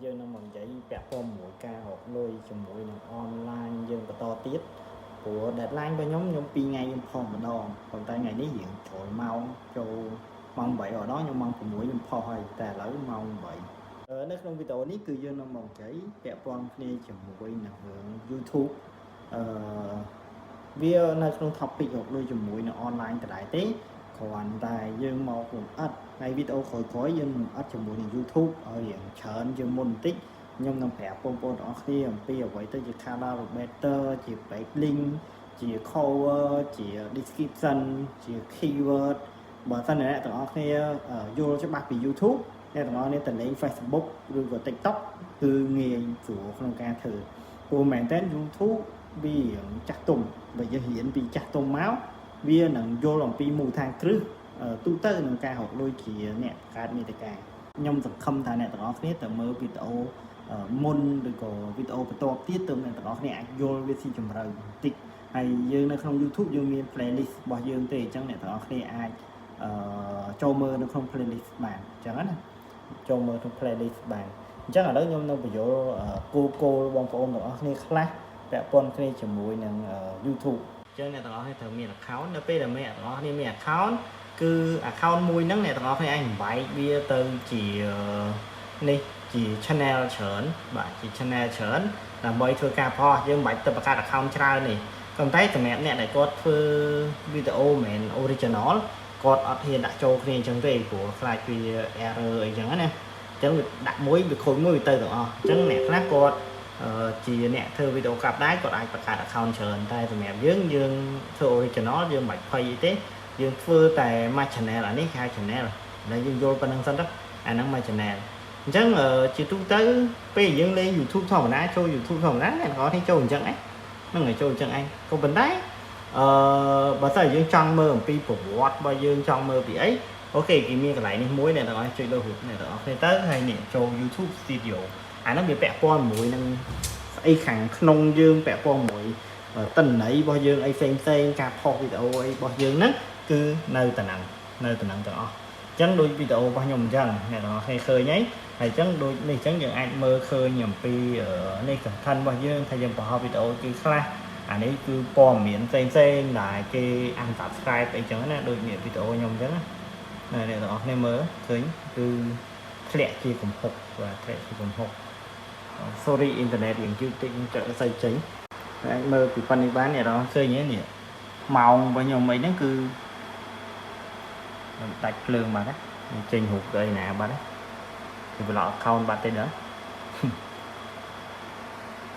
យើងនឹងមកនិយាយពាក់ព័ន្ធមួយការរកលុយជាមួយនឹងអនឡាញយើងបន្តទៀតព្រោះ deadline របស់ខ្ញុំខ្ញុំ2ថ្ងៃខ្ញុំផុសម្ដងប៉ុន្តែថ្ងៃនេះយើងក្រោយម៉ោងចូលម៉ោង8រហូតដល់ខ្ញុំម៉ោង6ខ្ញុំផុសហើយតែឥឡូវម៉ោង8នៅក្នុងវីដេអូនេះគឺយើងនឹងមកនិយាយពាក់ព័ន្ធគ្នាជាមួយនឹងរឿង YouTube អឺវានៅក្នុង topic រកលុយជាមួយនឹង online ដដែលទេគ្រាន់តែយើងមកលម្អិតហើយវីដេអូក្រោយៗយើងលម្អិតជាមួយនឹង YouTube ឲ្យរៀងច្រើនជាងមុនបន្តិចខ្ញុំនឹងប្រាប់បងប្អូនទាំងអស់គ្នាអំពីអ្វីទៅជា color better ជា backlink ជា cover ជា description ជា keyword បើសិនជាអ្នកទាំងអស់គ្នាយល់ច្បាស់ពី YouTube អ្នកទាំងអស់គ្នាទៅលេង Facebook ឬក៏ TikTok គឺងាយស្រួលក្នុងការធ្វើព្រោះមែនតើ YouTube វារៀងចាស់ទុំបើយើងរៀនពីចាស់ទុំមកវានឹងយល់អំពីមូលដ្ឋានគ្រឹះទូទៅក្នុងការរកលុយជាអ្នកបង្កើតមាតិកាខ្ញុំសង្ឃឹមថាអ្នកទាំងអស់គ្នាទៅមើលវីដេអូមុនឬក៏វីដេអូបន្ទាប់ទៀតទើបអ្នកទាំងអស់គ្នាអាចយល់វាស៊ីជម្រៅបន្តិចហើយយើងនៅក្នុង YouTube យើងមាន playlist របស់យើងទេអញ្ចឹងអ្នកទាំងអស់គ្នាអាចចូលមើលនៅក្នុង playlist បានអញ្ចឹងណាចូលមើលក្នុង playlist បានអញ្ចឹងឥឡូវខ្ញុំនឹងបញ្យល់គោលគោលបងប្អូនទាំងអស់គ្នាខ្លះពាក់ព័ន្ធគ្នាជាមួយនឹង YouTube អញ្ចឹងអ្នកទាំងអស់គ្នាត្រូវមាន account នៅពេលដែលអ្នកទាំងអស់គ្នាមាន account គឺ account មួយហ្នឹងអ្នកទាំងអស់គ្នាអាចបំបែកវាទៅជានេះជា channel ច្រើនបាទជា channel ច្រើនដើម្បីធ្វើការផុសយើងមិនបាច់ទៅបង្កើត account ច្រើនទេប៉ុន្តែសម្រាប់អ្នកដែលគាត់ធ្វើវីដេអូមិនមែន original គាត់អត់ហ៊ានដាក់ចូលគ្នាអញ្ចឹងទេព្រោះខ្លាចវា error អីចឹងណាអញ្ចឹងវាដាក់មួយវាខូចមួយវាទៅទាំងអស់អញ្ចឹងអ្នកខ្លះគាត់ជាអ្នកធ្វើវីដេអូកាប់ដែរគាត់អាចបង្កើត account ច្រើនតែសម្រាប់យើងយើងធ្វើ original យើងមិនបាច់ភ័យអីទេយើងធ្វើតែមួយ channel អានេះគេហៅ channel ដែលយើងយល់ប៉ុណ្្នឹងសិនទៅអាហ្នឹងមួយ channel អញ្ចឹងជាទូទៅពេលយើងលេង YouTube ធម្មតាចូល YouTube ធម្មតាអ្នកទាំងអស់នេះចូលអញ្ចឹងឯងហ្នឹងហើយចូលអញ្ចឹងឯងក៏ប៉ុន្តែបើសិនយើងចង់មើលអំពីប្រវត្តិរបស់យើងចង់មើលពីអីOK គេមានកន្លែងនេះមួយអ្នកទាំងអស់ចុចលើរូបអ្នកទាំងអស់គ្នាទៅហើយនេះចូល YouTube Studio អាហ្នឹងវាពាក់ព័ន្ធមួយនឹងស្អីខាងក្នុងយើងពាក់ព័ន្ធមួយតិន្នន័យរបស់យើងអីផ្សេងផ្សេងការផុសវីដេអូអីរបស់យើងហ្នឹងគឺនៅតំណឹងនៅតំណឹងទាំងអស់អញ្ចឹងដូចវីដេអូរបស់ខ្ញុំអញ្ចឹងអ្នកទាំងអស់គ្នាឃើញហើយហើយអញ្ចឹងដូចនេះអញ្ចឹងយើងអាចមើលឃើញអំពីនេះ content របស់យើងថាយើងបង្ហោះវីដេអូគេខ្លះអានេះគឺព័ត៌មានផ្សេងផ្សេងដែលគេ unsubscribe អីចឹងណាដូចនេះវីដេអូខ្ញុំអញ្ចឹងណាអ្នកទាំងអស់គ្នាមើលឃើញគឺធ្លាក់ជាកំហុកបាទធ្លាក់ជាកំហុក sorry អ៊ីនធឺណិតរៀងយឺតតិចខ្ញុំចាក់ស្អីចេញអាចមើលពីប៉ុណ្នេះបានអ្នកទាំងអស់ឃើញទេនេះម៉ោងរបស់ខ្ញុំអីហ្នឹងគឺដាច់ភ្លើងបាត់ណាចេញរូបទៅឯណាបាត់ណាគឺ block account បាត់ទេដល់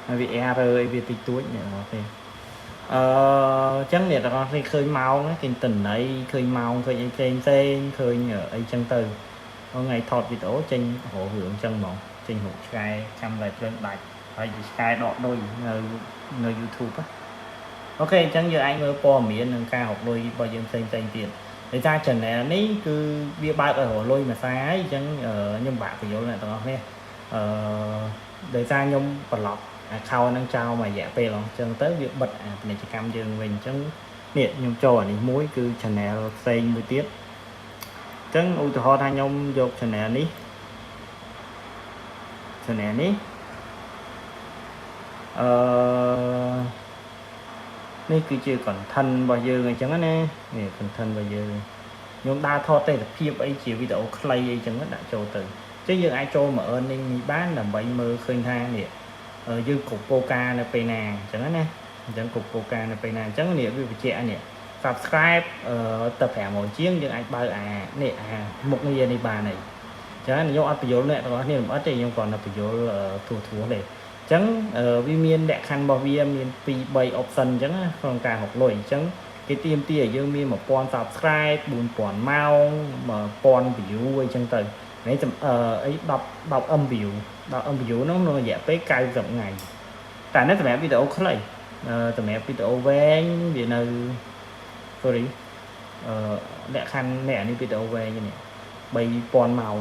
ហើយវា error អីវាតិចតួចអ្នកទាំងអស់ទេអញ្ចឹងអ្នកទាំងអស់គ្នាឃើញម៉ោងគេតន័យឃើញម៉ោងឃើញអីផ្សេងផ្សេងឃើញអីចឹងទៅថ្ងៃថតវីដេអូចេញរករឿងចឹងហ្មងចេញរូបឆ្កែចាំតែភ្លើងដាច់ហើយជាឆ្កែដកដូចនៅ YouTube ណាOK អញ្ចឹងយើងអាចមើលព័ត៌មាននឹងការរកលុយរបស់យើងផ្សេងផ្សេងទៀតដោយសារ channel នេះគឺវាបើកឲ្យរកលុយមួយសារហើយអញ្ចឹងខ្ញុំបាក់បញ្យល់អ្នកទាំងអស់គ្នាដោយសារខ្ញុំ block account ហ្នឹងចោលមួយរយៈពេលអញ្ចឹងទៅវាបិទអាពាណិជ្ជកម្មយើងវិញអញ្ចឹងនេះខ្ញុំចូលអានេះមួយគឺ channel ផ្សេងមួយទៀតអញ្ចឹងឧទាហរណ៍ថាខ្ញុំយក channel នេះ channel នេះនេះគឺជា content របស់យើងអញ្ចឹងណានេះ content របស់យើងខ្ញុំដើរថតទេសភាពអីជាវីដេអូខ្លីអីចឹងដាក់ចូលទៅអញ្ចឹងយើងអាចចូលមក earning នេះបានដើម្បីមើលឃើញថានេះយើងគ្រប់គោលការណ៍នៅពេលណាអញ្ចឹងណាអញ្ចឹងគ្រប់គោលការណ៍នៅពេលណាអញ្ចឹងនេះវាបញ្ជាក់នេះ subscribe ទៅ500ជាងយើងអាចបើកអានេះអាមុខងារនេះបានហើយអញ្ចឹងខ្ញុំអត់បញ្យល់អ្នកទាំងអស់គ្នាមិនអត់ទេខ្ញុំគ្រាន់តែបញ្យល់ធួធួទេអញ្ចឹងវាមានលក្ខខណ្ឌរបស់វាមាន2 3 option អញ្ចឹងក្នុងការរកលុយអញ្ចឹងគេទាមទារឲ្យយើងមាន1000 subscribe 4000ម៉ោង1000 view អីចឹងទៅនេះអី10 10 M view 10 M view ហ្នឹងក្នុងរយៈពេល90ថ្ងៃតែនេះសម្រាប់វីដេអូខ្លីសម្រាប់វីដេអូវែងវានៅ sorry លក្ខខណ្ឌនេះអានេះវីដេអូវែងនេះ3000ម៉ោង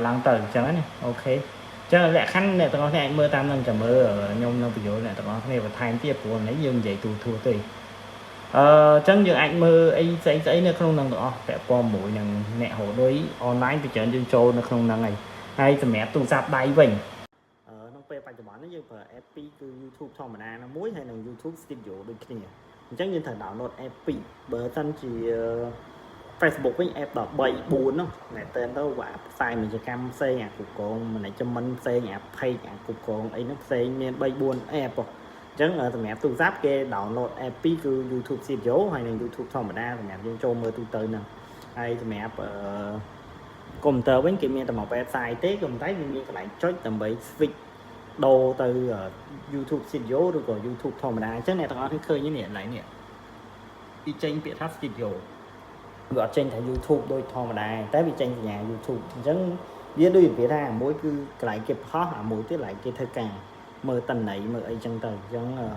ឡើងទៅអញ្ចឹងណាOK អញ្ចឹងលក្ខខណ្ឌអ្នកទាំងអស់គ្នាអាចមើលតាមនឹងចាំមើលខ្ញុំនឹងបញ្យល់អ្នកទាំងអស់គ្នាបន្ថែមទៀតព្រោះនេះយើងនិយាយទូទួទេអញ្ចឹងយើងអាចមើលអីស្អីស្អីនៅក្នុងនឹងទាំងអស់ពាក់ព័ន្ធមួយនឹងអ្នករកលុយអនឡាញពីច្រើនយើងចូលនៅក្នុងហ្នឹងហើយ ហើយសម្រាប់ទូរស័ព្ទដៃវិញក្នុងពេលបច្ចុប្បន្ននេះយើងប្រើ app 2គឺ YouTube ធម្មតាណាមួយហើយនិង YouTube Studio ដូចគ្នាអញ្ចឹងយើងត្រូវ download app 2បើសិនជា Facebook វិញ app ដល់3 4នោះមែនតើទៅអាផ្សាយពាណិជ្ជកម្មផ្សេងអាគ្រប់គ្រង management ផ្សេងអា page អាគ្រប់គ្រងអីហ្នឹងផ្សេងមាន3 4 app ហ៎អញ្ចឹងសម្រាប់ទូរស័ព្ទគេ download app 2គឺ YouTube Studio ហើយនិង YouTube ធម្មតាសម្រាប់យើងចូលមើលទូទៅហ្នឹងហើយសម្រាប់អឺកុំព្យូទ័រវិញគេមានតែមួយ website ទេក៏ប៉ុន្តែវាមានកន្លែងចុចដើម្បី switch ដូរទៅ YouTube Studio ឬក៏ YouTube ធម្មតាអញ្ចឹងអ្នកទាំងអស់គ្នាឃើញនេះកន្លែងនេះវាចេញពាក្យថា Studio វាអត់ចេញថា YouTube ដូចធម្មតាតែវាចេញសញ្ញា YouTube អញ្ចឹងវាដូចនិយាយថាអាមួយគឺកន្លែងគេផុសអាមួយទៀតកន្លែងគេធ្វើការមើលតន័យមើលអីចឹងទៅអញ្ចឹងអឺ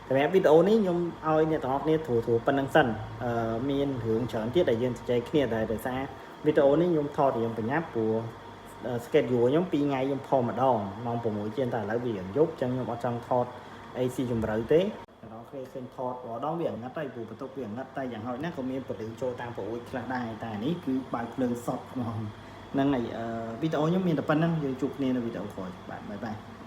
សម្រាប់វីដេអូនេះខ្ញុំឲ្យអ្នកទាំងអស់គ្នាត្រួសត្រួសប៉ុណ្្នឹងសិនអឺមានរឿងច្រើនទៀតដែលយើងជជែកគ្នាតែដោយសារវីដេអូនេះខ្ញុំថតរៀងប្រញាប់ព្រោះ schedule ខ្ញុំ2ថ្ងៃខ្ញុំផុសម្ដងម៉ោង6ជាងតែឥឡូវវារៀងយប់អញ្ចឹងខ្ញុំអត់ចង់ថតអីស៊ីជម្រៅទេអ្នកនរគ្នាឃើញថតរាល់ដងវាងឹតហើយព្រោះបន្ទប់វាងឹតតែយ៉ាងហោចណាស់ក៏មានពន្លឺចូលតាមប្រួយខ្លះដែរតែនេះគឺបើកភ្លើងសុតហ្មងហ្នឹងហើយអឺវីដេអូខ្ញុំមានតែប៉ុណ្្នឹងយើងជួបគ្នានៅវីដេអូក្រោយបាទ bye bye.